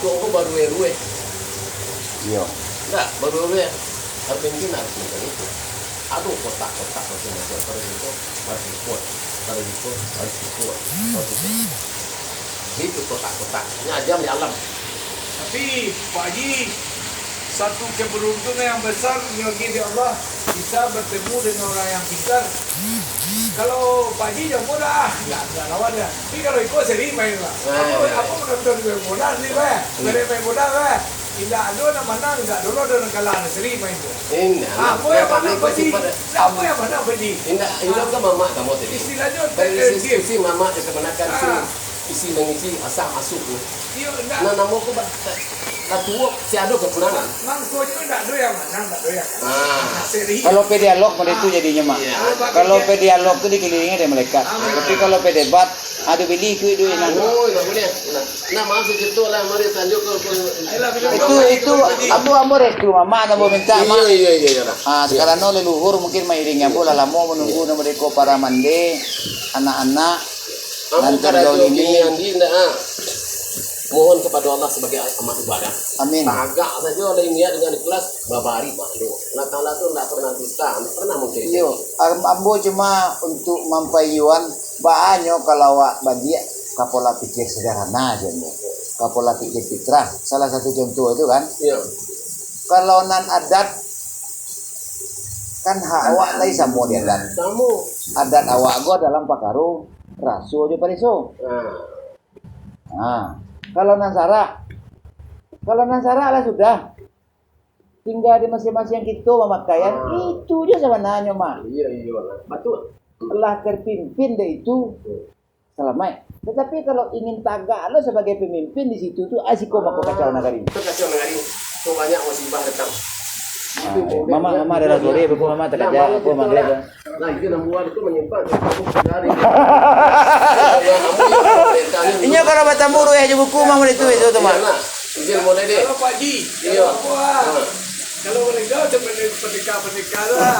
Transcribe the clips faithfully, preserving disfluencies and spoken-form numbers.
Kok ko barueh-rueh? Iyo. Ndak, barueh-rueh. Tapi mungkin harus macam itu. Ado kotak-kotak macam-macam. Kalau itu, harus ikut. Kalau itu, harus ikut. Kalau itu. Itu kotak-kotak. Ini aja di alam. Tapi, Pak Haji, satu keberuntungan yang besar nyo gini di Allah, bisa bertemu dengan orang yang pintar. Kalau Pak Haji jauah dah, ah, nggak, nggak lawan dah. Tapi kalau iko seri main lah. Nah. Apa, apa penonton gue bola ni, bah? Iya. Seri main bola, bah? Indak ado nak manang, indak ado ado nak kalah, seri main tu. Indak, ah, apa yang manang, Pak Haji? Apa yang manang, Pak Haji? Indak, itu kan mamak kamu tadi. Istilahnya, dari sisi, sisi mamak yang kebanyakan tu. Isi mangisi, asa masuk tu. Iyo, ndak. Nah, namo ko ba-, ba-, batuo, si ado kakurangan. Mangkonyo ndak ado yang manang, ndak ado yang kalah. Ah. Seri. Kalau pe dialog model tu jadinyo, Mak. Iyo. Kalau pe dialog tu dikelilingi dari malaikat. Ah. Tapi kalau pe debat, ado bili tu, ado yang nang. Oh, ndak buliah. Nah, nah, maaf, itu lah, mari tanyo ko, ko. Ayolah, itu, itu, ambo, ambo restu, Mak. Mak, ambo minta, Mak. Iyo, iyo, iyo, iyo, lah. Ah, sakarano leluhur mungkin mairingi ambo lah lamo manunggu, iyo, namo deko para mande, anak-anak. Ambo karajo kini andi ndak, ah. Mohon kepada Allah sebagai amal ibadah. Amin. Tagak sajo lah niat dengan ikhlas, babari makhluk. Allah Taala tu ndak pernah dusta, ndak pernah mungkin. Iyo, am-, ambo cuma untuk mampaiyoan, baanyo kalau awak baliak ka pola pikir sederhana aja ambo. Ka pola pikir fitrah. Salah satu contoh itu kan. Iyo. Kalau nan adat, kan hak awak lai samo di adat. Samo. Adat awak ko dalam pakaro raso jo pareso. Nah. Ha. Kalau nan sarak, kalau nan sarak lah sudah. Tingga di masing-masing kito mamakaian, ah, itu je sabananyo, Mak. Iyo, iyo, lah. Batua. Lah terpimpin dek itu, betul, salamaik. Tetapi kalau ingin tagak lo sebagai pemimpin di situ tu, ah, siko mako kacau nagari. Itu kacau nagari. Tu banyak musibah datang. Ah, itu, Mama, Mama adalah sore, buku Mama terkejap, buku Mama. Nah, itu nan buah tu manyimpang, tu aku sadari. Inyo kalau batamu ruweh jo buku mah model tu, itu tu mah. Iyolah. Izin model deh. Kalau Pak Ji, iyo, kalau buah. Ha. Kalau mereka macam pendekar-pendekar tu lah.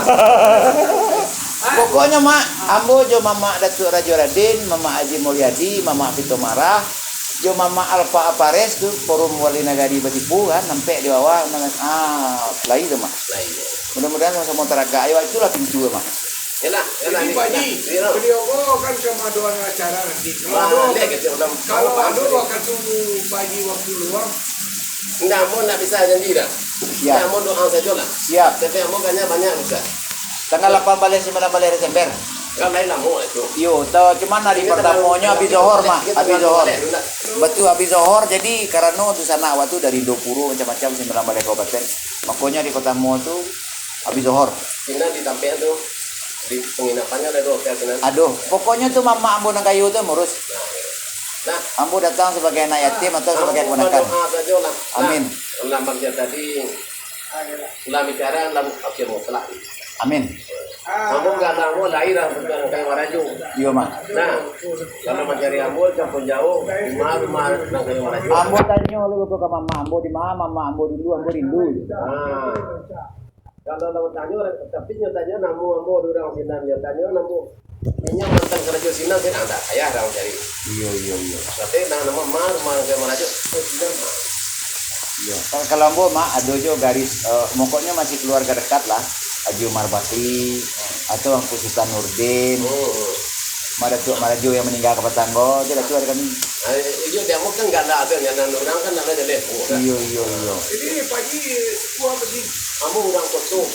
Pokoknyo, Mak, ambo jo Mamak Datuk Rajo Radin, Mamak Haji Mulyadi, Mamak Pito Marah, jo Mamak Alfa Apares tu, Forum Wali Nagari Batipu kan, nampek di bawah, ah, lai tu, Mak. Lai. Mudah-mudahan samo-samo taragak. Ayo, itulah pintu, Mak. Yalah, yalah. Jadi, Pak Ji, beliau ko kan ka maadoan acara nanti. Kalau ado, kalau ado wakatu Pak Ji wakatu luang. Indak, ambo indak bisa janji dah. Siap. Indak, ambo doa sajolah. Siap. Tapi ambo kayaknya banyak bisa. Tanggal lapan baleh, sambilan baleh Desember. Kan lain lamo lah tu. Iyo, tau, cuman hari pertamonyo habis zohor, Mak. Habis zohor. Batua, habis zohor. Jadi, karano dunsanak awak tu dari Indopuro, macam-macam, sambilan baleh kabupaten. Makonyo hari pertamo tu, Habis zohor. Sinan di tampek tu, di penginapannyo ado duo hotel sinan. Aduh, pokoknyo tu mamak ambo nan kayo tu, Murus. Nah, iyo. Nah. Ambo datang sabagai anak yatim atau sabagai keponakan. Ambo badoa sajo lah. Amin. Nah, dalam bagian tadi, lah bicara, lah, oke, mutlak. Amin. Ambo ndak tahu, lahir lah, bukan kayu marajo. Iyo, Mak. Nah, kalau mancari ambo, kampung jauh, rumah, rumah, nang kayu marajo. Ambo tanyo lu ka mamak ambo, di ma mamak ambo dulu, ambo rindu. Nah. Kalau lah tanyo, tapi nyo tanyo namo ambo di urang sinan, nyo tanyo namo. Inyo mantan karajo sinan, kan ado payah urang cari. Iyo, iyo, iyo. Tapi nah, namo ma, ma, ma, rajo, eh, sinan, ma. Iyo. Kalau, kalau ambo, Mak, ado jo garis, eh, pokoknyo masih keluarga dekat lah. Haji Umar Bakri, atau Angku Sutan Nurdin. Oh. Marajo, marajo yang maninggal ka patang ko, tu lah tu ado kami. Ah, iyo, di ambo kan galak tu, nyanan urang kan ado jaleh. Iyo, iyo, iyo. Jadi, Pak Ji, suku apo, Ji? Ambo urang Koto.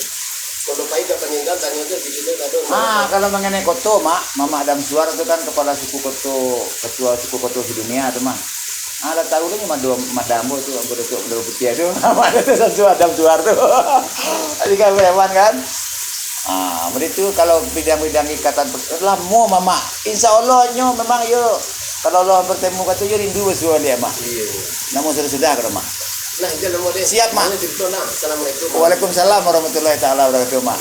Kalau pai ka paninggal, tanyo tu di sini ado. Ah, kalau mengenai Koto, Mak, Mamak Adam Suar tu kan kepala suku Koto, ketua suku Koto sedunia tu, Mak. Ah, lah tahu lah, Mado, Mado ambo tu, ambo Datuk Mado Putiah tu. Mado tu, Adam Suar tu. Tadi kan preman kan. Ah, bari tu kalau bidang-bidang ikatan per-, lamo, Mamak. Insya Allah nyo memang yo, kalau Allah bertemu kato yo rindu basuo dia, Mak. Iyo. Namun sudah-sudah kato, Mak. Nah, itu namo dia. Siap, Mak. Nah, itu nah. Assalamualaikum. Waalaikumsalam warahmatullahi taala wabarakatuh, Mak.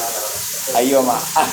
Ayo, Mak. Ah.